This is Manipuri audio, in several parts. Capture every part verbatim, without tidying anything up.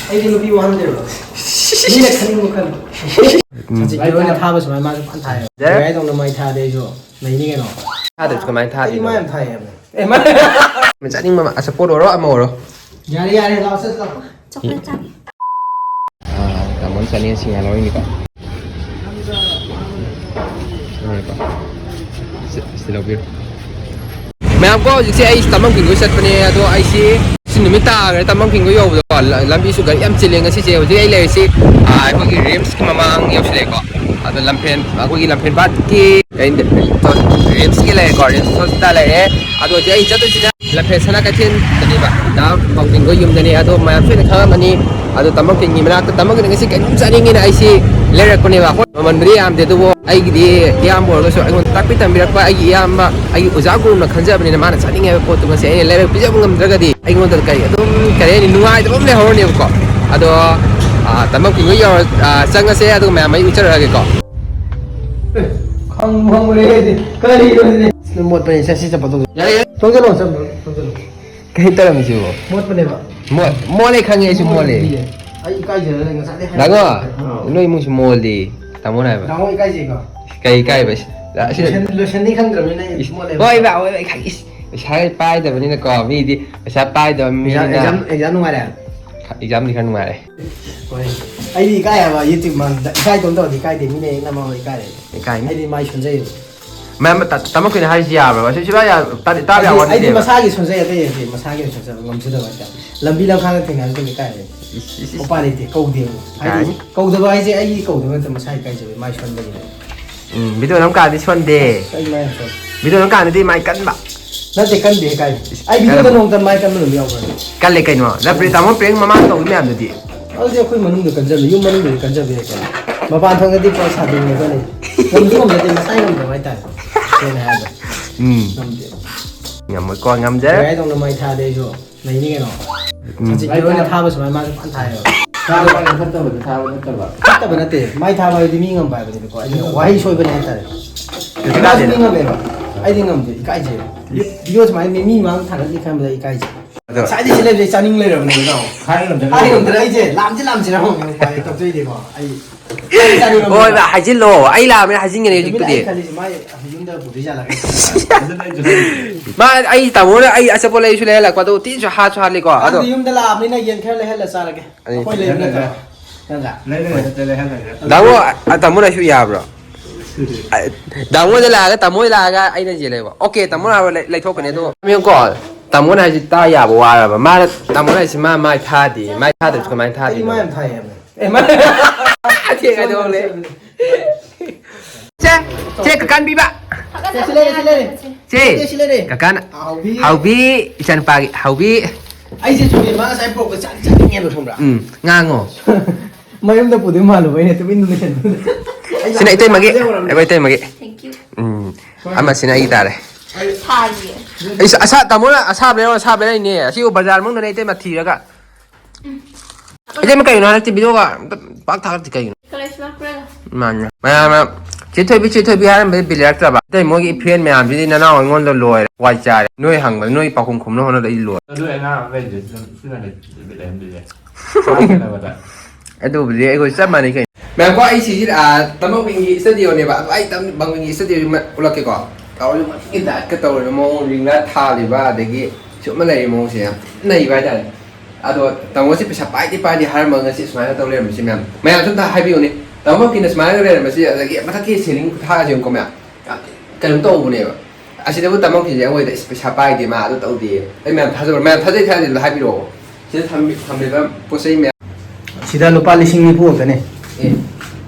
ꯑꯩꯗꯤ ꯅꯨꯄꯤ ꯋꯥꯍꯟꯗꯦꯕ꯫ ꯃꯤꯅ ꯈꯟꯅꯤꯡꯕ ꯈꯜꯂꯣ꯫ ꯎꯝ꯫ ꯁꯖꯤꯛ ꯍꯤꯔꯣꯏꯅ ꯊꯥꯕ ꯁꯨꯃꯥꯏꯅ ꯃꯥꯁꯨ ꯐꯖꯅ ꯊꯥꯏꯌꯦꯕ꯫ ꯖꯦ? ꯒꯥꯔꯤꯗꯧꯅ ꯃꯩ ꯊꯥꯗꯦ ꯑꯩꯁꯨ꯫ ꯂꯩꯅꯤ ꯀꯩꯅꯣ꯫ ꯊꯥꯗꯕꯁꯨ ꯀꯃꯥꯏꯅ ꯑꯩꯗꯤ ꯊꯥꯗꯣꯏꯅꯣ? ꯃꯥ ꯌꯥꯝ ꯊꯥꯏꯌꯦ ꯌꯥꯝꯅ꯫ ꯑꯦ, ꯃꯥ ꯆꯥꯅꯤꯡꯕ ꯑꯃ, ꯑꯆꯥꯄꯣꯠ ꯑꯣꯏꯔꯣ ꯑꯃ ꯑꯣꯏꯔꯣ꯫ ꯌꯥꯔꯦ, ꯌꯥꯔꯦ, ꯂꯥꯛꯑꯣ, ꯆꯠꯁꯤ ꯂꯥꯛꯑꯣ꯫ ꯆꯣꯀ꯭ꯂꯦꯠ ꯆꯥꯒꯦ꯫ ꯑꯥ, ꯇꯥꯃꯣꯅ ꯆꯥꯅꯤꯡꯉ ꯁꯤꯡꯍꯥꯔ ꯂꯧꯔꯤꯅꯤꯀꯣ꯫ ꯁꯤ, ꯁꯤ ꯂꯧꯕꯤꯔꯣ꯫ ꯃꯌꯥꯝ ꯀꯣ, ꯍꯧꯖꯤꯛꯁꯦ ꯑꯩ ꯇꯝꯕꯝ ꯈꯤꯡꯒꯣꯏ ꯆꯠꯄꯅꯦ, ꯑꯗꯣ ꯑꯩꯁꯤ ꯁꯤ ꯅꯨꯃꯤꯠ ꯇꯥꯈ꯭ꯔꯦ ꯇꯝꯕꯝ ꯈꯤꯡꯒꯣꯏ ꯌꯧꯕꯗꯀꯣ꯫ ꯂ-, ꯂꯝꯕꯤꯁꯨ ꯒꯥꯔꯤ ꯌꯥꯝ ꯆꯤꯜꯂꯦ ꯉꯁꯤꯁꯦ꯫ ꯍꯧꯖꯤꯛ ꯑꯩ ꯂꯩꯔꯤꯁꯤ, ꯑꯥ, ꯑꯩꯈꯣꯏꯒꯤ ꯔꯤꯝꯁꯀꯤ ꯃꯃꯥꯡ ꯌꯧꯁꯤꯜꯂꯛꯑꯦꯀꯣ꯫ ꯑꯗꯣ ꯂꯝꯐꯦꯟ, ꯑꯩꯈꯣꯏꯒꯤ ꯂꯝꯐꯦꯟ ꯄꯥꯠꯀꯤ ꯀꯩ-, ꯔꯤꯝꯁꯀꯤ ꯂꯩꯔꯦꯀꯣ, ꯔꯤꯝꯁ ꯍꯣꯁꯄꯤꯇꯥꯜ ꯂꯩꯔꯦ꯫ ꯑꯗꯣ ꯍꯧꯖꯤꯛ ꯑꯩ ꯆꯠꯇꯣꯏꯁꯤꯅ ꯂꯝꯐꯦꯜ ꯁꯅꯥ ꯀꯩꯊꯦꯜꯗꯅꯦꯕ, ꯗꯥ ꯄꯥꯎꯖꯤꯡꯈꯣꯏ ꯌꯨꯝꯗꯅꯦ꯫ ꯑꯗꯣ ꯃꯌꯥꯝꯁꯨ ꯂꯣꯏꯅ ꯈꯪꯉꯝꯃꯅꯤ꯫ ꯑꯗꯣ ꯇꯥꯃꯣ ꯀꯤꯡꯒꯤ ꯃꯅꯥꯛꯇ, ꯇꯥꯃꯣ ꯀꯤꯡ ꯉꯁꯤ ꯀꯩꯅꯣꯝ ꯆꯥꯅꯤꯡꯉꯦꯅ ꯑꯩꯁꯤ ꯂꯩꯔꯛꯄꯅꯦꯕ꯫ ꯍꯣꯏ, ꯃꯃꯟꯕꯨꯗꯤ ꯌꯥꯝꯗꯦ, ꯑꯗꯨꯕꯨ ꯑꯩꯒꯤꯗꯤ ꯏꯌꯥꯝꯕ ꯑꯣꯏꯔꯒꯁꯨ ꯑꯩꯉꯣꯟꯗ ꯇꯥꯛꯄꯤ ꯇꯝꯕꯤꯔꯛꯄ ꯑꯩꯒꯤ ꯏꯌꯥꯝꯕ, ꯑꯩꯒꯤ ꯑꯣꯖꯥ ꯒꯨꯔꯨꯅ ꯈꯟꯖꯕꯅꯤꯅ ꯃꯥꯅ ꯆꯥꯅꯤꯡꯉꯦ ꯍꯥꯏꯕ ꯄꯣꯠꯇꯨ ꯉꯁꯤ ꯑꯩꯅ ꯂꯩꯔꯛ ꯄꯤꯖꯕ ꯉꯝꯗ꯭ꯔꯒꯗꯤ ꯑꯩꯉꯣꯟꯗ ꯀꯔꯤ ꯑꯗꯨꯝ, ꯀꯔꯤ ꯍꯥꯏꯅꯤ, ꯅꯨꯡꯉꯥꯏꯇꯕ ꯑꯃ ꯂꯩꯍꯧꯔꯅꯦꯕꯀꯣ꯫ ꯑꯗꯣ, ꯑꯥ, ꯇꯥꯃꯣ ꯀꯤꯡꯒ ꯌꯧꯔ, ꯑꯥ, ꯆꯪꯉꯁꯦ, ꯑꯗꯨꯒ ꯃꯌꯥꯝ ꯑꯩ ꯎꯠꯆꯔꯛꯑꯒꯦꯀꯣ꯫ ꯈꯪꯕꯨ ꯈꯪꯉꯨꯔꯦ ꯑꯩꯗꯤ꯫ ꯀꯔꯤꯅꯣ ꯁꯤꯗꯤ? ꯁꯤꯗ ꯃꯣꯠꯄꯅꯦ, ꯆꯠꯁꯤ, ꯆꯠꯄ ꯊꯣꯛꯁꯤ꯫ ꯌꯥꯔꯦ, ꯌꯥꯔꯦ꯫ ꯊꯣꯡꯖꯜꯂꯣ, ꯆꯪ-, ꯊꯣꯡꯖꯜꯂꯣ꯫ ꯀꯩ ꯇꯧꯔꯝꯃꯤꯁꯤꯕꯣ? ꯃꯣꯠꯄꯅꯦꯕ꯫ ꯃꯣꯠ-, ꯃꯣꯠꯂꯦ ꯈꯪꯉꯦ, ꯑꯩꯁꯨ ꯃꯣꯠꯂꯦ꯫ ꯑꯩ ꯏꯀꯥꯏꯖꯔꯦ, ꯉꯁꯥꯏꯗꯩ ꯍꯥꯏꯔꯦ꯫ ꯗꯥꯉꯣ, ꯑꯥ꯫ ꯅꯣꯏ ꯏꯃꯨꯡꯁꯨ ꯃꯣꯜꯂꯤ, ꯇꯥꯃꯣꯅ ꯍꯥꯏꯕ꯫ ꯗꯥꯉꯣ ꯏꯀꯥꯏꯖꯩꯀꯣ? ꯀꯩ ꯏꯀꯥꯏꯕ? ꯑꯁꯤ ꯂꯣꯏꯁꯟ-, ꯂꯣꯏꯁꯟꯅꯤ ꯈꯪꯗ꯭ꯔꯕꯅꯤꯅ ꯑꯩ ꯏꯁ, ꯃꯣꯠꯂꯦꯕ꯫ ꯍꯣꯏ, ꯕꯥ, ꯍꯣꯏ, ꯕꯥ, ꯏꯁ, ꯄꯩꯁꯥ ꯄꯥꯏꯗꯕꯅꯤꯅꯀꯣ, ꯃꯤꯗꯤ ꯄꯩꯁꯥ ꯄꯥꯏꯗꯕ ꯑꯦꯛꯖꯥꯝ, ꯃꯤꯅꯤꯅ꯫ ꯑꯦꯛꯖꯥꯝ, ꯑꯦꯛꯖꯥꯝ ꯅꯨꯡꯉꯥꯏꯔꯦ? ꯑꯦꯛꯖꯥꯝꯗꯤ ꯈꯔ ꯅꯨꯡꯉꯥꯏꯔꯦ꯫ ꯍꯣꯏ꯫ ꯑꯩꯗꯤ ꯏꯀꯥꯏ ꯍꯥꯏꯕ, YouTube ꯃꯥꯡꯗ ꯏꯀꯥꯏ ꯏꯇꯣꯝ ꯇꯧꯔꯗꯤ ꯏꯀꯥꯏꯗꯦ, ꯃꯤꯅ ꯍꯦꯛ ꯅꯝꯃꯒ ꯏꯀꯥꯏꯔꯦ꯫ ꯏꯀꯥꯏꯅꯤ꯫ ꯑꯩꯗꯤ ꯃꯥꯏ ꯁꯣꯟꯖꯩꯌꯦꯕ꯫ ꯃꯌꯥꯝ ꯇ-, ꯇꯥꯃꯣ ꯀꯩꯅꯣ ꯍꯥꯏꯔꯤꯁꯤ ꯌꯥꯕ꯭ꯔꯕ? ꯁꯤ ꯁꯨꯡꯌꯥ ꯌꯥ-, ꯇꯥ-, ꯇꯥꯕ ꯌꯥꯕ ꯑꯩꯗꯤ, ꯑꯩꯗꯤ ꯋꯥꯔꯤꯅꯦꯕ꯫ ꯃꯁꯥꯒꯤ ꯁꯣꯟꯖꯩ, ꯑꯇꯩ ꯅꯠꯇꯦ, ꯃꯁꯥꯒꯤ ꯁꯣꯟꯖꯕ ꯉꯝꯖꯗꯕ ꯍꯥꯏꯇꯥꯔꯦ꯫ ꯂꯝꯕꯤ ꯂꯝꯈꯥꯡꯗ ꯊꯦꯡꯅꯔꯒꯗꯤ ꯏꯀꯥꯏꯔꯦ꯫ ꯏꯁ, ꯏꯁ, ꯏꯁ꯫ ꯎꯄꯥꯏ ꯂꯩꯇꯦ, ꯀꯧꯗꯦꯕ꯫ ꯍꯥꯏꯗꯤ, ꯌꯥꯔꯅꯤ꯫ ꯀꯧꯗꯕ ꯍꯥꯏꯁꯦ ꯑꯩꯒꯤ ꯀꯧꯗꯕ ꯅꯠꯇꯦ, ꯃꯁꯥ ꯏꯀꯥꯏꯖꯕ, ꯃꯥꯏ ꯁꯣꯟꯕꯒꯤꯅꯦ꯫ ꯎꯝ, video ꯅꯝ ꯀꯥꯟꯗꯗꯤ ꯁꯣꯟꯗꯦ꯫ ꯑꯁ, ꯑꯩ ꯃꯥꯏ ꯌꯥꯝ ꯁꯣꯜꯂꯦ꯫ Video ꯅꯝ ꯀꯥꯟꯗꯗꯤ ꯃꯥꯏ ꯀꯟꯕ꯫ ꯅꯠꯇꯦ, ꯀꯟꯗꯦ, ꯀꯥꯏ꯫ ꯏꯁ, ꯑꯩ video ꯗ ꯀꯟꯕ꯫ ꯅꯣꯡꯃꯇ ꯃꯥꯏ ꯀꯟꯕ ꯅꯨꯃꯤꯠ ꯌꯥꯎꯕ꯭ꯔꯥ? ꯀꯜꯂꯦ ꯀꯩꯅꯣ꯫ ꯂꯞ ꯄ꯭ꯔꯤ ꯇꯥꯃꯣ ꯄ꯭ꯔꯦꯡ ꯃꯃꯥꯡ ꯇꯧꯕ ꯃꯌꯥꯝꯗꯨꯗꯤ꯫ ꯑꯗꯨꯗꯤ ꯑꯩꯈꯣꯏ ꯃꯅꯨꯡꯗ ꯀꯟꯖꯕ, ꯌꯨꯝ ꯃꯅꯨꯡꯗꯗꯤ ꯀꯟꯖꯕ ꯌꯥꯏ ꯀꯩꯅꯣ꯫ ꯃꯄꯥꯟ ꯊꯣꯛꯑꯗꯤ ꯄꯨꯔꯥ ꯁꯥꯗꯣꯡꯅꯦ ꯑꯩꯈꯣꯏꯅ꯫ ꯉꯝꯁꯨ ꯉꯝꯖꯗꯦ, ꯃꯁꯥꯏ ꯉꯝꯗꯕ ꯍꯥꯏꯇꯥꯔꯦ꯫ ꯁꯦꯡꯅ ꯍꯥꯏꯔꯕꯗ꯫ ꯎꯝ꯫ ꯉꯝꯗꯦ꯫ ꯉꯝꯃꯣꯏꯀꯣ, ꯉꯝꯖꯔꯣꯏ꯫ ꯀꯩ ꯍꯥꯏꯗꯧꯅꯣ, ꯃꯥꯏ ꯊꯥꯗꯦ ꯑꯩꯁꯨ꯫ ꯂꯩꯅꯤ ꯀꯩꯅꯣ꯫ ꯎꯝ꯫ ꯁꯖꯤꯛ ꯍꯤꯔꯣꯏꯅ ꯊꯥꯕ ꯁꯨꯃꯥꯏꯅ ꯃꯥꯁꯨ ꯐꯖꯅ ꯊꯥꯏꯌꯦꯕ꯫ ꯊꯥꯕ ꯐꯠꯇꯕꯗ ꯊꯥꯕ ꯅꯠꯇꯕ꯫ ꯐꯠꯇꯕ ꯅꯠꯇꯦ꯫ ꯃꯥꯏ ꯊꯥꯕ ꯍꯥꯏꯗꯤ ꯃꯤ ꯉꯝꯕ ꯍꯥꯏꯕꯅꯦꯕꯀꯣ꯫ ꯑꯩꯅ ꯋꯥꯍꯩ ꯁꯣꯏꯕꯅꯦ ꯍꯥꯏꯇꯥꯔꯦ꯫ ꯀꯩꯁꯨ ꯃꯥꯁꯨ ꯀꯥꯏꯗꯦꯗ꯫ ꯃꯤ ꯉꯝꯃꯦꯕ꯫ ꯑꯩꯗꯤ ꯉꯝꯗꯦ꯫ ꯏꯀꯥꯏꯖꯩ꯫ ꯏꯁ꯫ Video ꯁꯨꯃꯥꯏꯅ ꯃꯤ, ꯃꯤ ꯃꯥꯡ ꯊꯥꯡꯒꯠꯅꯤ ꯈꯟꯕꯗ ꯏꯀꯥꯏꯖꯩ꯫ ꯉꯁꯥꯏꯗꯤ ꯁꯤ ꯂꯩꯕꯁꯦ ꯑꯩ ꯆꯥꯅꯤꯡ ꯂꯩꯔꯕꯅꯦ, ꯏꯇꯥꯎ꯫ ꯍꯥꯏ ꯉꯝꯗ꯭ꯔꯦ꯫ ꯍꯥꯏ ꯉꯝꯗ꯭ꯔꯦ, ꯑꯩꯁꯦ ꯂꯥꯝꯁꯤ ꯂꯥꯝꯁꯤꯔ ꯍꯪꯉꯦ, ꯎꯄꯥꯏ ꯂꯩꯇꯕꯗꯩꯗꯤꯀꯣ꯫ ꯑꯩ ꯆꯥꯅꯤꯡꯉꯕꯅꯦ꯫ ꯍꯣꯏ, ꯕꯥ, ꯍꯥꯏꯖꯤꯜꯂꯣ꯫ ꯑꯩ ꯂꯥꯛꯑꯕꯅꯤꯅ ꯍꯥꯏꯖꯤꯟꯒꯅꯤ ꯍꯧꯖꯤꯛꯄꯨꯗꯤ꯫ ꯑꯩ ꯈꯜꯂꯤꯁꯦ ꯃꯥꯏ ꯌꯨꯝꯗ ꯄꯨꯗꯣꯏ ꯖꯥꯠꯂꯒ꯫ ꯑꯗꯨꯅ ꯑꯩꯁꯨ ꯈꯜꯂꯤꯁꯦ꯫ ꯃꯥ, ꯑꯩ ꯇꯥꯃꯣꯅ ꯑꯩ ꯑꯆꯥꯄꯣꯠ ꯂꯩꯁꯨ ꯂꯩꯍꯜꯂꯛꯄ, ꯑꯗꯣ ꯇꯤꯟꯁꯨ ꯍꯥꯠꯁꯨ ꯍꯥꯠꯂꯤꯀꯣ꯫ ꯑꯗꯣ ꯑꯗꯨꯗꯤ ꯌꯨꯝꯗ ꯂꯥꯛꯑꯕꯅꯤꯅ ꯌꯦꯟ ꯈꯔ ꯂꯩꯍꯜꯂ ꯆꯥꯔꯒꯦ꯫ ꯑꯩ ꯑꯩꯈꯣꯏ ꯂꯩꯕ ꯅꯠꯇ꯭ꯔꯣ? ꯅꯠꯇ꯭ꯔꯥ? ꯂꯩ, ꯂꯩ, ꯅꯠꯇꯦ, ꯂꯩꯍꯜꯂꯒꯦ꯫ ꯇꯥꯃꯣ, ꯑ, ꯇꯥꯃꯣꯅꯁꯨ ꯌꯥꯕ꯭ꯔꯣ? ꯑ, ꯇꯥꯃꯣꯗ ꯂꯥꯛꯑꯒ, ꯇꯥꯃꯣꯗ ꯂꯥꯛꯑꯒ ꯑꯩꯅ ꯌꯦꯜꯂꯦꯕ꯫ ꯑꯣꯀꯦ, ꯇꯥꯃꯣꯅ ꯍꯥꯏꯕ ꯂꯩ-, ꯂꯩꯊꯣꯛꯀꯅꯤ ꯑꯗꯣ꯫ ꯌꯦꯡꯉꯨꯀꯣ, ꯇꯥꯃꯣꯅ ꯍꯥꯏꯁꯤ ꯇꯥ ꯌꯥꯕ ꯋꯥꯔꯕ꯫ ꯃꯥꯅ, ꯇꯥꯃꯣꯅ ꯍꯥꯏꯁꯤ ꯃꯥ ꯃꯥꯏ ꯊꯥꯗꯦ꯫ ꯃꯥꯏ ꯊꯥꯗꯕꯁꯨ ꯀꯃꯥꯏꯅ ꯑꯩ ꯊꯥꯗꯣꯏꯅꯣ? ꯃꯥꯏ ꯌꯥꯝ ꯊꯥꯏ ꯍꯥꯏꯕꯅꯦ꯫ ꯑꯦ, ꯃꯥ-, ꯊꯦꯡ ꯍꯥꯏꯗꯣꯛꯂꯦ꯫ ꯁꯦ, ꯁꯦ, ꯀꯀꯥꯟ ꯄꯤꯕ꯫ ꯁꯦ, ꯁꯤ ꯂꯩꯔꯦ, ꯁꯤ ꯂꯩꯔꯦ꯫ ꯁꯦ, ꯁꯦ, ꯁꯤ ꯂꯩꯔꯦ꯫ ꯀꯀꯥꯅ ꯍꯥꯎꯕꯤ꯫ ꯍꯥꯎꯕꯤ, ꯏꯆꯥꯅꯨꯄꯥꯒꯤ ꯍꯥꯎꯕꯤ꯫ ꯑꯩꯁꯦ ꯆꯨꯝꯃꯦ, ꯃꯥ ꯉꯁꯥꯏ ꯄꯨꯔꯛꯄ ꯆꯥꯗꯤ ꯆꯥꯅꯤꯡꯉꯦꯕ, ꯈꯪꯕ꯭ꯔꯥ? ꯎꯝ, ꯉꯥꯡꯉꯣ꯫ ꯃꯌꯨꯝꯗ ꯄꯨꯗꯣꯏ ꯃꯥꯜꯂꯨꯕ ꯑꯩꯅ ꯇꯨꯃꯤꯟꯅ ꯂꯩꯁꯟꯕꯗꯨꯗ꯫ ꯁꯤꯅ ꯏꯇꯩꯃꯒꯤ, ꯑꯩꯈꯣꯏ ꯏꯇꯩꯃꯒꯤ꯫ Thank you. ꯎꯝ, ꯑꯃꯁꯤꯅ ꯑꯩꯒꯤ ꯇꯥꯔꯦ꯫ ꯊꯥꯒꯤ꯫ ꯑꯩꯁ, ꯑꯁꯥ-, ꯇꯥꯃꯣꯅ ꯑꯁꯥꯕ ꯂꯩꯔꯣ, ꯑꯁꯥꯕ ꯂꯩꯅꯦ꯫ ꯑꯁꯤꯕꯨ ꯕꯖꯥꯔ ꯃꯅꯨꯡꯗꯅꯦ ꯏꯇꯩꯃ ꯊꯤꯔꯒ꯫ ꯏꯇꯩꯃ ꯀꯩꯅꯣ ꯍꯟꯗꯛꯇꯤ ꯚꯤꯗꯤꯑꯣꯒ ꯑꯝꯇ ꯄꯥꯛ ꯊꯥꯒꯠꯇꯦ ꯀꯩꯒꯤꯅꯣ? ꯀꯂꯦꯖ ꯂꯥꯛꯄ꯭ꯔꯥ? ꯃꯥꯅꯦ꯫ ꯃꯌꯥꯝꯅ ꯆꯦ ꯊꯣꯏꯕꯤ, ꯆꯦ ꯊꯣꯏꯕꯤ ꯍꯥꯏꯔꯝꯕꯗꯤ ꯕꯤꯜ ꯂꯩꯔꯛꯇ꯭ꯔꯕ꯫ ꯑꯇꯩ ꯃꯣꯏꯒꯤ ꯐꯦꯟ ꯃꯌꯥꯝꯁꯤꯗꯤ ꯅꯅꯥꯎ ꯑꯩꯉꯣꯟꯗ ꯂꯣꯏꯔꯦ꯫ ꯋꯥꯏ ꯆꯥꯔꯦ꯫ ꯅꯣꯏ ꯍꯪꯕꯗ ꯅꯣꯏ ꯄꯥꯎꯈꯨꯝ ꯈꯨꯝꯅ ꯍꯣꯠꯅꯕꯗ ꯑꯩ ꯂꯣꯏꯔꯦ꯫ ꯑꯗꯨ ꯑꯉꯥꯡ ꯑꯃ ꯂꯩꯕꯗꯨ ꯁꯤꯅ ꯂꯩ-, ꯕꯤꯜ ꯂꯩꯔꯝꯗꯣꯏꯁꯦ꯫ ꯑꯗꯨꯕꯨꯗꯤ ꯑꯩꯈꯣꯏ ꯆꯞ ꯃꯥꯟꯅꯩ ꯀꯩꯅꯣ꯫ ꯃꯌꯥꯝꯀꯣ, ꯑꯩ ꯁꯤꯁꯤ, ꯑꯥ, ꯇꯝꯕꯧꯕꯤꯒꯤ ꯁ꯭ꯇꯨꯗꯤꯑꯣꯅꯦꯕ꯫ ꯑꯗꯣ ꯑꯩ ꯇꯝ-, ꯕꯪꯕꯤꯒꯤ ꯁ꯭ꯇꯨꯗꯤꯑꯣꯁꯤ ꯃ-, ꯎꯠꯂꯛꯀꯦꯀꯣ꯫ ꯇꯧꯔꯤ ꯃꯈꯩꯒꯤ ꯗꯥꯏꯠꯀ ꯇꯧꯔꯤꯕ ꯃꯑꯣꯡ, ꯔꯤꯡ ꯂꯥꯏꯠ ꯊꯥꯜꯂꯤꯕ, ꯑꯗꯒꯤ ꯁꯨꯝꯕ ꯂꯩꯔꯤ ꯃꯑꯣꯡꯁꯦ ꯌꯥꯝ ꯅꯩꯕ ꯍꯥꯏꯇꯥꯔꯦ꯫ ꯑꯗꯣ ꯇꯥꯃꯣꯁꯦ ꯄꯩꯁꯥ ꯄꯥꯏꯗꯦ ꯄꯥꯏꯗꯦ ꯍꯥꯏꯔꯝꯃꯒ ꯉꯁꯤ ꯁꯨꯃꯥꯏꯅ ꯇꯧ ꯂꯩꯔꯝꯕꯁꯤ ꯃꯌꯥꯝ, ꯃꯌꯥꯝꯁꯨ ꯑꯝꯇ ꯍꯥꯏꯕꯤꯌꯨꯅꯦ꯫ ꯇꯥꯃꯣ ꯀꯤꯅ ꯁꯨꯃꯥꯏꯅ ꯂꯩꯔꯝꯕꯁꯤ, ꯑꯗꯒꯤ ꯃꯊꯛꯀꯤ ꯁꯦꯂꯤꯡ ꯈꯨꯊꯥꯁꯦ ꯌꯦꯡꯉꯨꯀꯣ ꯃꯌꯥꯝ, ꯌꯥꯝ ꯀꯩꯅꯣ ꯇꯧꯕꯅꯦꯕ꯫ ꯑꯁꯤꯗꯕꯨ ꯇꯥꯃꯣ ꯀꯤꯁꯦ ꯑꯩꯈꯣꯏꯗ, "ꯏꯁ, ꯄꯩꯁꯥ ꯄꯥꯏꯗꯦ ꯃꯥ, ꯑꯗꯨ ꯇꯧꯗꯦ"꯫ ꯑꯩ ꯃꯌꯥꯝ ꯊꯥꯖꯕ, ꯃꯌꯥꯝ ꯊꯥꯖꯩ ꯊꯥꯖꯩꯗꯣ ꯍꯥꯏꯕꯤꯔꯛꯑꯣ꯫ ꯁꯤꯗ ꯊꯝꯃꯤ-, ꯊꯝꯃꯤꯕ ꯄꯣꯠ ꯆꯩ ꯃꯌꯥꯝ꯫ ꯁꯤꯗ ꯂꯨꯄꯥ ꯂꯤꯁꯤꯡ ꯅꯤꯐꯨ ꯈꯛꯇꯅꯦ꯫ ꯑꯦ,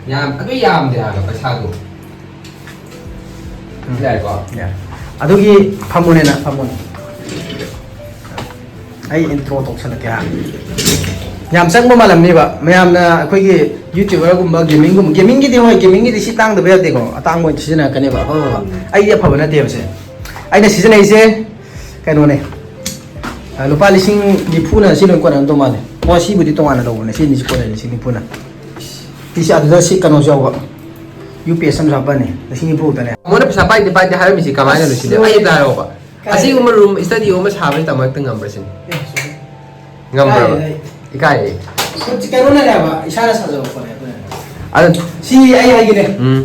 ꯌꯥꯝ, ꯑꯗꯨ ꯌꯥꯝꯗꯦ ꯍꯥꯏꯕ ꯄꯩꯁꯥꯗꯣ꯫ ꯎꯝ꯫ ꯌꯥꯏꯀꯣ? ꯌꯥꯏ꯫ ꯑꯗꯨꯒꯤ ꯐꯝꯃꯨꯅꯦꯅ, ꯐꯝꯃꯨꯅꯦ꯫ ꯑꯩ intro ꯇꯧꯁꯜꯂꯛꯀꯦ ꯍꯥ꯫ ꯌꯥꯝ ꯆꯪꯕ ꯃꯥꯜꯂꯝꯅꯦꯕ꯫ ꯃꯌꯥꯝꯅ ꯑꯩꯈꯣꯏꯒꯤ YouTuberꯒꯨꯝꯕ, gamingꯒꯨꯝꯕ, gamingꯒꯤꯗꯤ ꯍꯣꯏ, gamingꯒꯤꯗꯤ ꯁꯤ ꯇꯥꯡꯗꯕ ꯌꯥꯗꯦꯀꯣ꯫ ꯑꯇꯥꯡꯕ ꯑꯣꯏꯅ ꯁꯤꯖꯤꯟꯅꯔꯛꯀꯅꯦꯕ꯫ ꯍꯣꯏ, ꯍꯣꯏ, ꯍꯣꯏ꯫ ꯑꯩꯗꯤ ꯑꯐꯕ ꯅꯠꯇꯦꯕ ꯁꯦ꯫ ꯑꯩꯅ ꯁꯤꯖꯤꯟꯅꯩꯁꯦ ꯀꯩꯅꯣꯅꯦ꯫ ꯑ, ꯂꯨꯄꯥ ꯂꯤꯁꯤꯡ ꯅꯤꯐꯨꯅ ꯁꯤ ꯂꯣꯏ ꯀꯣꯟꯅꯔꯝꯗꯧ ꯃꯥꯜꯂꯦ꯫ ꯑꯣ, ꯁꯤꯕꯨꯗꯤ ꯇꯣꯉꯥꯟꯅ ꯂꯧꯕꯅꯦ꯫ ꯁꯤ ꯑꯅꯤꯁꯤ ꯀꯣꯟꯅꯩ, ꯂꯤꯁꯤꯡ ꯅꯤꯐꯨꯅ꯫ ꯁꯤꯁꯦ ꯑꯗꯨꯗ ꯁꯤ ꯀꯩꯅꯣꯁꯨ ꯌꯥꯎꯕ꯫ UPS ꯑꯃꯁꯨ ꯍꯥꯞꯄꯅꯤ꯫ ꯂꯤꯁꯤꯡ ꯅꯤꯐꯨ ꯈꯛꯇꯅꯦ꯫ ꯃꯣꯏꯅ ꯄꯩꯁꯥ ꯄꯥꯏꯗꯦ, ꯄꯥꯏꯗꯦ ꯍꯥꯏꯔꯝꯃꯤꯁꯤ ꯀꯃꯥꯏꯅꯅꯣ ꯁꯤꯗꯤ? ꯑꯩ ꯑꯝꯇ ꯍꯥꯏꯔꯛꯑꯣꯕ꯫ ꯑꯁꯤꯒꯨꯝꯕ ꯔꯨꯝ ꯁ꯭ꯇꯗꯤꯑꯣ ꯑꯃ ꯁꯥꯕꯁꯤ ꯇꯥꯃꯣ ꯍꯦꯛꯇ ꯉꯝꯕ꯭ꯔꯥ ꯁꯤꯅꯤ? ꯉꯝꯕ꯭ꯔꯕ? ꯏꯀꯥꯏꯌꯦ꯫ ꯈꯨꯠꯁꯦ ꯀꯩꯅꯣꯅꯅꯦꯕ, ꯏꯁꯥꯅ ꯁꯥꯖꯕ ꯄꯣꯠꯅꯦ ꯑꯗꯨꯅꯅꯦ꯫ ꯑꯗꯨ ꯁꯤ ꯑꯩ ꯍꯥꯏꯒꯦꯅꯦ꯫ ꯎꯝ꯫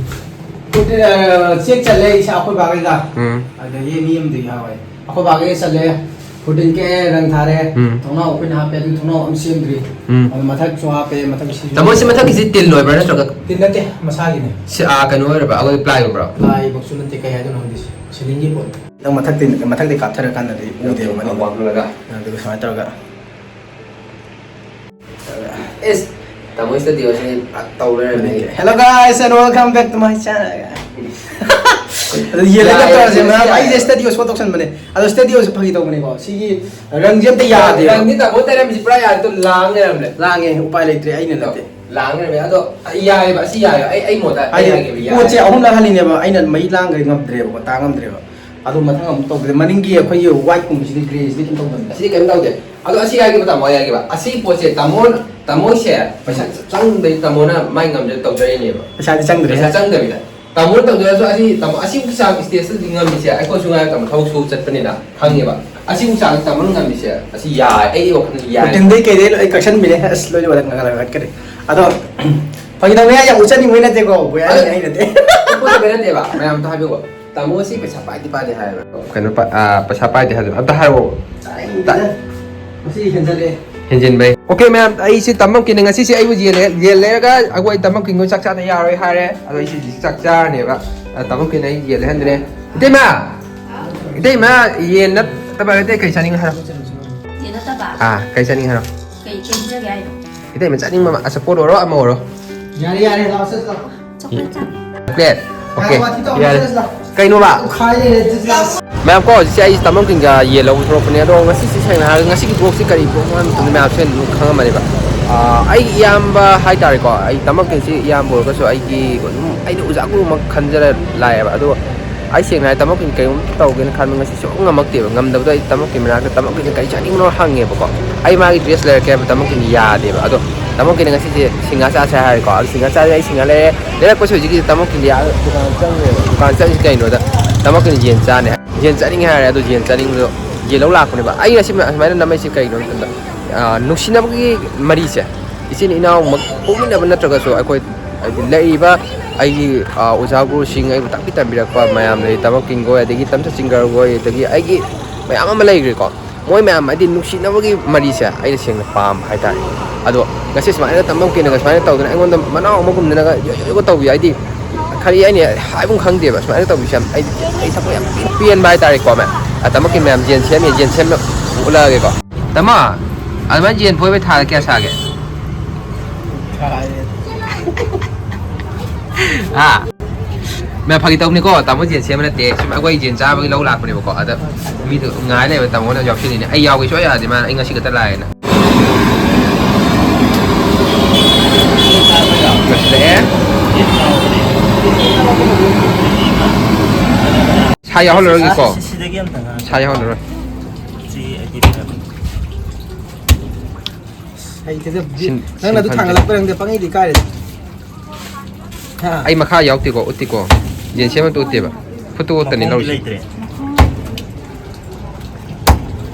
ꯈꯨꯠ, ꯑ, ꯆꯦꯛ ꯆꯠꯂꯦ ꯏꯁꯥ ꯑꯩꯈꯣꯏ ꯕꯥꯈꯩꯒ꯫ ꯎꯝ꯫ ꯑꯗꯒꯤ ꯃꯤ ꯑꯃꯗꯒꯤ ꯍꯥꯎꯋꯦ꯫ ꯑꯩꯈꯣꯏ ꯕꯥꯈꯩꯒ ꯆꯠꯂꯦ꯫ ꯐꯨꯇꯤꯟ ꯀꯛꯑꯦ, ꯔꯪ ꯊꯥꯔꯦ꯫ ꯎꯝ꯫ ꯊꯣꯡꯅꯥꯎ ꯑꯩꯈꯣꯏꯅ ꯍꯥꯞꯄꯦ, ꯑꯗꯨ ꯊꯣꯡꯅꯥꯎ ꯑꯃ ꯁꯦꯝꯗ꯭ꯔꯤ꯫ ꯎꯝ꯫ ꯑꯗꯨ ꯃꯊꯛꯁꯨ ꯍꯥꯞꯄꯦ, ꯃꯊꯛ ꯁꯤꯁꯨ ꯇꯥꯃꯣ, ꯁꯤ ꯃꯊꯛꯀꯤꯁꯤ ꯇꯤꯟ ꯑꯣꯏꯕ꯭ꯔꯥ ꯅꯠꯇ꯭ꯔꯒ? ꯇꯤꯟ ꯅꯠꯇꯦ, ꯃꯁꯥꯒꯤꯅꯦ꯫ ꯁꯤ, ꯑꯥ, ꯀꯩꯅꯣ ꯑꯣꯏꯔꯕ? ꯑꯩꯈꯣꯏ ꯄ꯭ꯂꯥꯏꯒꯨꯝꯕ꯭ꯔꯣ? ꯄ꯭ꯂꯥꯏꯃꯛꯁꯨ ꯅꯠꯇꯦ, ꯀꯩ ꯍꯥꯏꯗꯣꯏꯅꯣ ꯈꯪꯗꯦ ꯁꯤ꯫ ꯁꯤꯂꯤꯡꯒꯤ ꯄꯣꯠ꯫ ꯅꯪ ꯃꯊꯛꯇꯩ, ꯃꯊꯛꯇꯩ ꯀꯥꯞꯊꯔꯀꯥꯟꯗꯗꯤ ꯎꯗꯦꯕ ꯃꯅꯤꯡꯗ꯫ ꯋꯥꯡꯈꯠꯂꯒ꯫ ꯑꯗꯨꯒ ꯁꯨꯃꯥꯏꯅ ꯇꯧꯔꯒ꯫ ꯏꯁ, ꯇꯥꯃꯣ ꯁ꯭ꯇꯗꯤꯑꯣꯁꯤ ꯇꯧ ꯂꯩꯔꯝꯃꯦ꯫ Hello guys and welcome back to my channel. ꯑꯗꯨ ꯌꯦꯜꯂꯒ ꯌꯥꯏꯌꯦ, ꯇꯧꯔꯁꯦ, ꯌꯥꯏꯌꯦ, ꯃꯌꯥꯝ꯫ ꯌꯥꯏꯌꯦ꯫ ꯑꯩꯁꯦ ꯁ꯭ꯇꯗꯤꯑꯣ ꯁꯣ ꯇꯧꯁꯟꯕꯅꯦ꯫ ꯑꯗꯣ ꯁ꯭ꯇꯗꯤꯑꯣꯁꯦ ꯐꯥꯒꯤ ꯇꯧꯕꯅꯤꯀꯣ꯫ ꯁꯤꯒꯤ ꯔꯪꯁꯦ ꯑꯝꯇ ꯌꯥꯗꯦꯕ꯫ ꯔꯪꯗꯤ ꯇꯥꯃꯣ ꯇꯩꯔꯝꯃꯤꯁꯤ ꯄꯨꯔꯥ ꯌꯥꯗꯦ꯫ ꯑꯗꯣ ꯂꯥꯡ ꯂꯩꯔꯝꯃꯦ꯫ ꯂꯥꯡꯉꯦ, ꯎꯄꯥꯏ ꯂꯩꯇ꯭ꯔꯦ, ꯑꯩꯅ ꯅꯠꯇꯦ꯫ ꯂꯥꯡ ꯂꯩꯔꯝꯃꯦ꯫ ꯑꯗꯣ ꯌꯥꯏꯌꯦꯕ, ꯑꯁꯤ ꯌꯥꯏꯌꯦꯕ꯫ ꯑꯩ, ꯑꯩ ꯃꯣꯠꯇ ꯑꯩ ꯍꯥꯏꯗꯤ ꯍꯥꯏꯒꯦꯕ, ꯌꯥꯏ꯫ ꯄꯣꯠꯁꯦ ꯑꯍꯨꯝꯂꯛ ꯍꯜꯂꯤꯅꯦꯕ, ꯑꯩꯅ ꯃꯩ ꯂꯥꯡꯈ꯭ꯔꯦ, ꯉꯝꯗ꯭ꯔꯦꯕꯀꯣ, ꯇꯥ ꯉꯝꯗ꯭ꯔꯦꯕ꯫ ꯑꯗꯨ ꯃꯊꯪ ꯑꯃꯨꯛ ꯇꯧꯗ꯭ꯔꯦ꯫ ꯃꯅꯤꯡꯒꯤ ꯑꯩꯈꯣꯏꯒꯤ ꯋꯥꯏꯠꯀꯨꯝꯕꯁꯤꯗꯤ, ꯒ꯭ꯔꯦꯁꯤꯗꯤ ꯀꯩꯝ ꯇꯧꯗꯕꯅꯦ꯫ ꯑꯁꯤꯗꯤ ꯀꯩꯝ ꯇꯧꯗꯦ꯫ ꯑꯗꯣ ꯑꯁꯤ ꯍꯥꯏꯒꯦꯕ ꯇꯥꯃꯣ, ꯍꯥꯏꯒꯦꯕ꯫ ꯑꯁꯤ ꯄꯣꯠꯁꯦ ꯇꯥꯃꯣ, ꯇꯥꯃꯣꯁꯦ ꯄꯩꯁꯥ ꯆꯪꯗꯩ ꯇꯥꯃꯣꯅ ꯃꯥꯏ ꯉꯝꯖ ꯇꯧꯖꯔꯤꯅꯦꯕ꯫ ꯄꯩꯁꯥꯗꯤ ꯆꯪꯗ꯭ꯔꯦ꯫ ꯄꯩꯁꯥ ꯆꯪꯗꯕꯤꯗ꯫ ꯇꯥꯃꯣꯅ ꯇꯧꯖꯔꯁꯨ ꯑꯁꯤ ꯇꯥꯃꯣ, ꯑꯁꯤꯕꯨ ꯆꯥꯡ ꯁ꯭ꯇꯦꯖꯇꯗꯤ ꯉꯝꯃꯤꯁꯦ ꯑꯩꯈꯣꯏꯁꯨ ꯉꯥꯏꯔꯦ ꯇꯥꯃꯣ, ꯊꯕꯛ ꯁꯨꯕ ꯆꯠꯄꯅꯤꯅ ꯈꯪꯉꯦꯕ꯫ ꯑꯁꯤꯕꯨ ꯆꯥꯡ ꯇꯥꯃꯣꯅ ꯉꯝꯃꯤꯁꯦ ꯑꯁꯤ ꯌꯥꯏ, ꯑꯩ ꯋꯥꯈꯜꯗ ꯌꯥꯏ꯫ ꯇꯤꯟꯗꯩ ꯀꯩꯗꯩ ꯂꯣꯏ ꯀꯛꯁꯟꯕꯤꯅꯦ꯫ ꯑꯁ, ꯂꯣꯏꯅ ꯋꯥꯗ ꯉꯥꯡꯍꯜꯂꯒ ꯍꯥꯠꯀꯅꯤ꯫ ꯑꯗꯣ ꯐꯥꯒꯤ ꯇꯧꯅꯤ ꯍꯥꯏ, ꯌꯥꯝ ꯎꯠꯆꯅꯤꯡꯕꯩ ꯅꯠꯇꯦꯀꯣ, ꯕꯣꯏ, ꯑꯗꯨ ꯑꯩ ꯅꯠꯇꯦ꯫ ꯎꯠꯄ ꯅꯠꯇꯦꯕ, ꯃꯌꯥꯝ ꯑꯝꯇ ꯍꯥꯏꯕꯤꯌꯣ꯫ ꯇꯥꯃꯣ ꯁꯤ ꯄꯩꯁꯥ ꯄꯥꯏꯗꯤ ꯄꯥꯏꯗꯦ ꯍꯥꯏꯌꯦꯕ꯫ ꯀꯩꯅꯣ ꯄ-, ꯑ, ꯄꯩꯁꯥ ꯄꯥꯏꯗꯦ ꯍꯥꯏꯗꯣ ꯑꯝꯇ ꯍꯥꯏꯔꯛꯑꯣ꯫ ꯆꯥꯅꯤꯡꯗꯦꯗ꯫ ꯃꯁꯤ ꯍꯦꯟꯖꯜꯂꯦ꯫ ꯍꯦꯟꯖꯤꯟꯕꯩ꯫ ꯑꯣꯀꯦ ꯃꯌꯥꯝ, ꯑꯩꯁꯤ ꯇꯥꯃꯣꯀꯤꯅ ꯉꯁꯤꯁꯦ ꯑꯩꯕꯨ ꯌꯦꯟ ꯂꯩ-, ꯌꯦꯟ ꯂꯩꯔꯒ ꯑꯩꯈꯣꯏ ꯇꯥꯃꯣꯀꯤꯉꯣꯏ ꯆꯥꯛ ꯆꯥꯗ ꯌꯥꯔꯣꯏ ꯍꯥꯏꯔꯦ꯫ ꯑꯗꯣ ꯑꯩꯁꯤ ꯍꯧꯖꯤꯛ ꯆꯥꯛ ꯆꯥꯔꯅꯦꯕ꯫ ꯑ, ꯇꯥꯃꯣꯀꯤꯅ ꯑꯩ ꯌꯦꯟ ꯂꯩꯍꯟꯗ꯭ꯔꯦ꯫ ꯏꯇꯩꯃ! ꯏꯇꯩꯃ, ꯌꯦꯟ ꯅꯠꯇꯕ ꯑꯇꯩ ꯀꯩ ꯆꯥꯅꯤꯡꯉꯦ ꯍꯥꯏꯔꯣ? ꯌꯦꯟ ꯅꯠꯇꯕ? ꯑꯥ, ꯀꯩ ꯆꯥꯅꯤꯡꯉꯦ ꯍꯥꯏꯔꯣ? ꯀꯩ, ꯀꯩ ꯄꯤꯖꯒꯦ ꯍꯥꯏꯅꯣ? ꯏꯇꯩꯃ ꯆꯥꯅꯤꯡꯕ ꯑꯃ, ꯑꯆꯥꯄꯣꯠ ꯑꯣꯏꯔꯣ ꯑꯃ ꯑꯣꯏꯔꯣ꯫ ꯌꯥꯔꯦ, ꯌꯥꯔꯦ, ꯂꯥꯛꯑꯣ, ꯆꯠꯁꯤ ꯂꯥꯛꯑꯣ꯫ ꯆꯣꯀ꯭ꯂꯦꯠ? ꯑꯣꯀꯦ, ꯌꯥꯔꯦ, ꯋꯥꯊꯤ ꯇꯧꯔꯅꯨ, ꯌꯥꯔꯦ꯫ ꯆꯠꯁꯤ ꯂꯥꯛꯑꯣ꯫ ꯀꯩꯅꯣꯕ? ꯇꯨꯈꯥꯏ ꯂꯩꯔꯦ, ꯆꯠꯁꯤ ꯂꯥꯛꯑꯣ꯫ ꯃꯌꯥꯝ ꯀꯣ, ꯍꯧꯖꯤꯛꯁꯦ ꯑꯩ ꯇꯥꯃꯣꯀꯤꯟꯒ ꯌꯦꯜ ꯂꯧꯕ ꯊꯣꯛꯂꯛꯄꯅꯦ꯫ ꯑꯗꯣ ꯉꯁꯤꯁꯦ ꯁꯦꯡꯅ ꯍꯥꯏꯔꯒ ꯉꯁꯤꯒꯤ ꯕ꯭ꯂꯣꯛꯁꯤ ꯀꯔꯤ ꯕ꯭ꯂꯣꯛꯅꯣ ꯍꯥꯏꯕ ꯃꯇꯝꯗ ꯃꯌꯥꯝꯁꯦ ꯑꯗꯨꯝ ꯈꯪꯉꯝꯃꯅꯦꯕ꯫ ꯑꯥ, ꯑꯩꯒꯤ ꯏꯌꯥꯝꯕ ꯍꯥꯏꯇꯥꯔꯦꯀꯣ, ꯑꯩ ꯇꯥꯃꯣꯀꯤꯟꯁꯤ ꯏꯌꯥꯝꯕ ꯑꯣꯏꯔꯒꯁꯨ ꯑꯩꯒꯤ ꯑꯗꯨꯝ ꯑꯩꯅ ꯑꯣꯖꯥ ꯒꯨꯔꯨꯃꯛ ꯈꯟꯖꯔ ꯂꯥꯛꯑꯦꯕ꯫ ꯑꯗꯣ ꯑꯩ ꯁꯦꯡꯅ ꯍꯥꯏ ꯇꯥꯃꯣꯀꯤꯟ ꯀꯩꯒꯨꯝꯕ ꯇꯧꯒꯦꯅ ꯈꯟꯕ ꯉꯁꯤ ꯁꯨꯡꯉꯝ ꯉꯝꯃꯛꯇꯦꯕ꯫ ꯉꯝꯗꯕꯗꯣ ꯑꯩ ꯇꯥꯃꯣꯀꯤꯟ ꯃꯅꯥꯛꯇ ꯇꯥꯃꯣꯀꯤꯟꯁꯦ ꯀꯔꯤ ꯆꯥꯅꯤꯡꯕꯅꯣ ꯍꯪꯉꯦꯕꯀꯣ꯫ ꯑꯩ ꯃꯥꯒꯤ ꯗ꯭ꯔꯦꯁ ꯂꯩꯔꯛꯀꯦ ꯍꯥꯏꯕ ꯇꯥꯃꯣꯀꯤꯟ ꯌꯥꯗꯦꯕ꯫ ꯑꯗꯣ ꯇꯥꯃꯣꯀꯤꯟꯅ ꯉꯁꯤꯁꯦ ꯁꯤꯡꯍꯥ ꯆꯥꯁꯦ ꯍꯥꯏꯔꯦꯀꯣ꯫ ꯑꯗꯣ ꯁꯤꯡꯍꯥ ꯆꯥꯁꯦ, ꯑꯩ ꯁꯤꯡꯍꯥ ꯂꯩꯔꯦ꯫ ꯂꯩꯔꯛꯄꯁꯦ ꯍꯧꯖꯤꯛꯀꯤ ꯇꯥꯃꯣꯀꯤꯟꯗꯤ ꯑꯥ ꯗꯨꯀꯥꯟ ꯆꯪꯈ꯭ꯔꯦꯕ꯫ ꯗꯨꯀꯥꯟ ꯆꯪꯉꯤꯁꯤ ꯀꯩꯅꯣꯗ ꯇꯥꯃꯣ ꯀꯩꯅꯣ ꯌꯦꯟ ꯆꯥꯅꯤ ꯍꯥꯏ꯫ ꯌꯦꯟ ꯆꯥꯅꯤꯡꯉꯦ ꯍꯥꯏꯔꯦ, ꯑꯗꯣ ꯌꯦꯟ ꯆꯥꯅꯤꯡꯕꯗꯣ ꯌꯦꯟ ꯂꯧ ꯂꯥꯛꯄꯅꯦꯕ꯫ ꯑꯩ ꯑꯁꯤ ꯑꯁꯨꯃꯥꯏꯅ ꯅꯝꯃꯛꯏꯁꯦ ꯀꯩꯒꯤꯅꯣ ꯍꯥꯏ ꯃꯇꯝꯗ, ꯑꯥ, ꯅꯨꯡꯁꯤꯅꯕꯒꯤ ꯃꯔꯤꯁꯦ, ꯏꯆꯤꯟ ꯏꯅꯥꯎꯃꯛ ꯄꯣꯛꯃꯤꯟꯅꯕ ꯅꯠꯇ꯭ꯔꯒꯁꯨ, ꯑꯩꯈꯣꯏ ꯍꯥꯏꯗꯤ ꯂꯩꯔꯤꯕ ꯑꯩꯒꯤ, ꯑꯥ, ꯑꯣꯖꯥ ꯒꯨꯔꯨꯁꯤꯡ, ꯑꯩꯕꯨ ꯇꯥꯛꯄꯤ ꯇꯝꯕꯤꯔꯛꯄ ꯃꯌꯥꯝ ꯂꯩ, ꯇꯥꯃꯣ ꯀꯤꯡꯒꯣꯏ, ꯑꯗꯒꯤ ꯇꯥꯃꯣ ꯁꯆꯤꯟꯒꯔꯍꯣꯏ, ꯑꯗꯒꯤ ꯑꯩꯒꯤ ꯃꯌꯥꯝ ꯑꯃ ꯂꯩꯈ꯭ꯔꯦꯀꯣ꯫ ꯃꯣꯏ ꯃꯌꯥꯝ ꯍꯥꯏꯗꯤ ꯅꯨꯡꯁꯤꯅꯕꯒꯤ ꯃꯔꯤꯁꯦ ꯑꯩꯅ ꯁꯦꯡꯅ ꯄꯥꯝꯕ ꯍꯥꯏꯇꯥꯔꯦ꯫ ꯑꯗꯣ ꯉꯁꯤ ꯁꯨꯃꯥꯏꯅ ꯇꯥꯃꯣ ꯀꯤꯡꯒꯣꯏꯅꯒ ꯁꯨꯃꯥꯏꯅ ꯇꯧꯗꯅ ꯑꯩꯉꯣꯟꯗ ꯃꯅꯥꯎ ꯑꯃꯒꯨꯝꯗꯅꯒ ꯌꯣ ꯌꯣ ꯌꯣꯒ ꯇꯧꯕꯤ ꯍꯥꯏꯗꯤ, ꯈꯔꯤ ꯍꯥꯏꯅꯤ, ꯍꯥꯏꯐꯝ ꯈꯪꯗꯦꯕ꯫ ꯁꯨꯃꯥꯏꯅ ꯇꯧꯕꯤꯁꯦ ꯌꯥꯝ ꯑꯩ, ꯑꯩ ꯊꯃꯣꯏ ꯌꯥꯝ ꯄꯦꯟꯕ ꯍꯥꯏꯇꯥꯔꯦꯀꯣ, ꯃꯌꯥꯝ꯫ ꯑ, ꯇꯥꯃꯣ ꯀꯤꯡꯒꯣꯏ ꯃꯌꯥꯝ ꯌꯦꯟ ꯁꯦꯝꯃꯤ, ꯌꯦꯟ ꯁꯦꯝꯕ ꯎꯠꯂꯛꯑꯒꯦꯀꯣ꯫ ꯇꯥꯃꯣ, ꯑꯗꯨꯃꯥꯏꯅ ꯌꯦꯟ ꯐꯣꯏꯕꯩ ꯊꯥꯗ ꯀꯌꯥ ꯁꯥꯒꯦ? ꯍꯥ? ꯃꯌꯥꯝ ꯐꯥꯒꯤ ꯇꯧꯕꯅꯤꯀꯣ, ꯇꯥꯃꯣ ꯌꯦꯟ ꯁꯦꯝꯕ ꯅꯠꯇꯦ, ꯁꯨꯝ ꯑꯩꯈꯣꯏ ꯌꯦꯟ ꯆꯥꯕꯒꯤ ꯂꯧ ꯂꯥꯛꯄꯅꯦꯕꯀꯣ꯫ ꯑꯗ ꯃꯤꯗꯣ ꯉꯥꯏ ꯂꯩꯕ, ꯇꯥꯃꯣꯅ ꯌꯥꯎꯁꯤꯜꯂꯤꯅꯦ꯫ ꯑꯩ ꯌꯥꯎꯒꯦ ꯁꯨꯡꯌꯥ ꯌꯥꯗꯦ, ꯃꯥꯅ ꯑꯩ ꯉꯁꯤ ꯈꯛꯇ ꯂꯥꯛꯑꯦꯅ꯫ ꯂꯣꯏꯁꯤꯜꯂꯛꯑꯦ꯫ ꯁꯥ ꯌꯥꯎꯍꯜꯂꯔꯣꯏꯒꯦꯀꯣ꯫ ꯁꯤꯗꯒꯤ ꯑꯝꯇ ꯉꯥꯡ-, ꯁꯥ ꯌꯥꯎꯍꯜꯂꯔꯣꯏ꯫ ꯁꯤ ꯑꯩꯗꯤ ꯍꯩꯇꯦꯗ, ꯁꯤꯟ-, ꯅꯪꯅ ꯑꯗꯨ ꯁꯤꯟꯐꯝꯁꯦ꯫ ꯊꯥꯡꯒꯠꯂꯛꯄꯩꯔ ꯈꯪꯗꯦ, ꯄꯪꯏꯗꯤ ꯀꯥꯏꯔꯦꯗ꯫ ꯍꯥ? ꯑꯩ ꯃꯈꯥ ꯌꯥꯎꯗꯦꯀꯣ, ꯎꯠꯇꯦꯀꯣ꯫ ꯌꯦꯟ ꯁꯦꯝꯕ ꯑꯝꯇ ꯎꯠꯇꯦꯕ꯫ ꯈꯨꯠꯇ ꯎꯠꯇꯅꯤ ꯃꯈꯣꯡꯗꯤ ꯂꯧꯔꯤꯁꯦ꯫ ꯂꯩꯇ꯭ꯔꯦ꯫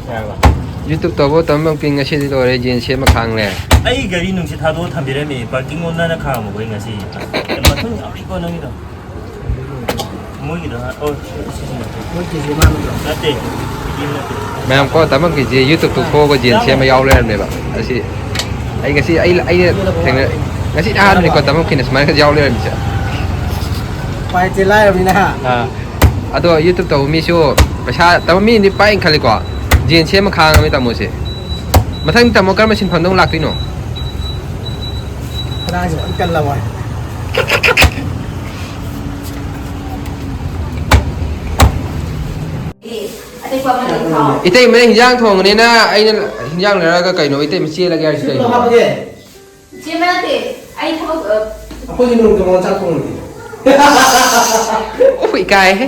ꯌꯥꯔꯕ? YouTube ꯇꯧꯕ ꯇꯝꯕ ꯉꯁꯤꯗꯤ ꯂꯣꯏꯔꯦ, ꯌꯦꯟ ꯁꯦꯝꯕ ꯈꯥꯡꯂꯦ꯫ ꯑꯩ ꯒꯥꯔꯤ ꯅꯨꯡꯁꯤꯠ ꯊꯥꯗꯣꯛꯑ ꯊꯝꯕꯤꯔꯝꯃꯤ, parking ꯂꯣꯝꯗꯅ ꯈꯥꯝꯃꯨꯕꯩ ꯉꯁꯤ꯫ ꯃꯊꯨꯟ ꯌꯥꯎꯔꯤꯀꯣ ꯅꯪꯒꯤꯗꯣ꯫ ꯃꯣꯏꯒꯤꯗꯣ ꯍꯥ-, ꯑꯣ, ꯁꯤ-, ꯁꯤꯖꯤꯟꯅꯗꯦ꯫ ꯃꯣꯏ ꯀꯦꯖꯤ ꯑꯃ ꯅꯠꯇ꯭ꯔꯣ? ꯅꯠꯇꯦ, ꯀꯦꯖꯤ ꯑꯃ ꯅꯠꯇꯦ꯫ ꯃꯌꯥꯝ ꯀꯣ, ꯇꯥꯃꯣ ꯀꯦꯖꯤ YouTube ꯊꯣꯛꯑꯒ ꯌꯦꯟ ꯁꯦꯝꯕ ꯌꯥꯎ ꯂꯩꯔꯝꯃꯦꯕ꯫ ꯑꯁꯤ ꯑꯩ ꯉꯁꯤ, ꯑꯩ, ꯑꯩꯅ ꯊꯦꯡꯅ-, ꯉꯁꯤ ꯑꯍꯥꯟꯕꯅꯤꯀꯣ ꯇꯥꯃꯣ ꯀꯤꯡꯒꯣꯏꯅ ꯁꯨꯃꯥꯏꯅ ꯌꯥꯎ ꯂꯩꯔꯝꯃꯤꯁꯦ꯫ ꯎꯄꯥꯏ ꯂꯩꯇꯦ, ꯂꯥꯏꯔꯕꯅꯤꯅ ꯍꯥ꯫ ꯑꯥ꯫ ꯑꯗꯣ YouTube ꯇꯧꯕ ꯃꯤꯁꯨ ꯄꯩꯁꯥ, ꯇꯥꯃꯣ ꯃꯤꯗꯤ ꯄꯥꯏꯅ ꯈꯜꯂꯤꯀꯣ, ꯌꯦꯟ ꯁꯦꯝꯕ ꯈꯥꯡꯉꯝꯃꯤ ꯇꯥꯃꯣꯁꯦ꯫ ꯃꯊꯪ ꯇꯥꯃꯣ ꯀꯔꯝꯕ ꯁꯤꯟꯐꯝꯗ ꯑꯃꯨꯛ ꯂꯥꯛꯇꯣꯏꯅꯣ? ꯈꯗꯥꯡꯁꯦ ꯐꯖꯅ ꯀꯜꯂꯕ ꯋꯥꯅꯤ꯫ ꯏꯇꯩꯃꯅ ꯍꯤꯟꯖꯥꯡ ꯊꯣꯡꯕꯅꯤꯅ ꯑꯩꯅ ꯍꯤꯟꯖꯥꯡ ꯂꯩꯔꯛꯑꯒ ꯀꯩꯅꯣ ꯏꯇꯩꯃ ꯆꯦꯜꯂꯒꯦ ꯍꯥꯏꯁꯤ ꯀꯩꯅꯣ? ꯍꯥꯞꯄꯒꯦ꯫ ꯆꯦꯟꯕ ꯅꯠꯇꯦ, ꯑꯩ ꯊꯕꯛ, ꯑ, ꯑꯩꯈꯣꯏꯁꯨ ꯅꯣꯡꯃꯇ ꯃꯉꯣꯟꯗ ꯆꯥꯛ ꯊꯣꯡꯍꯟꯗꯦ꯫ ꯑꯣ, ꯏꯀꯥꯏꯍꯦ꯫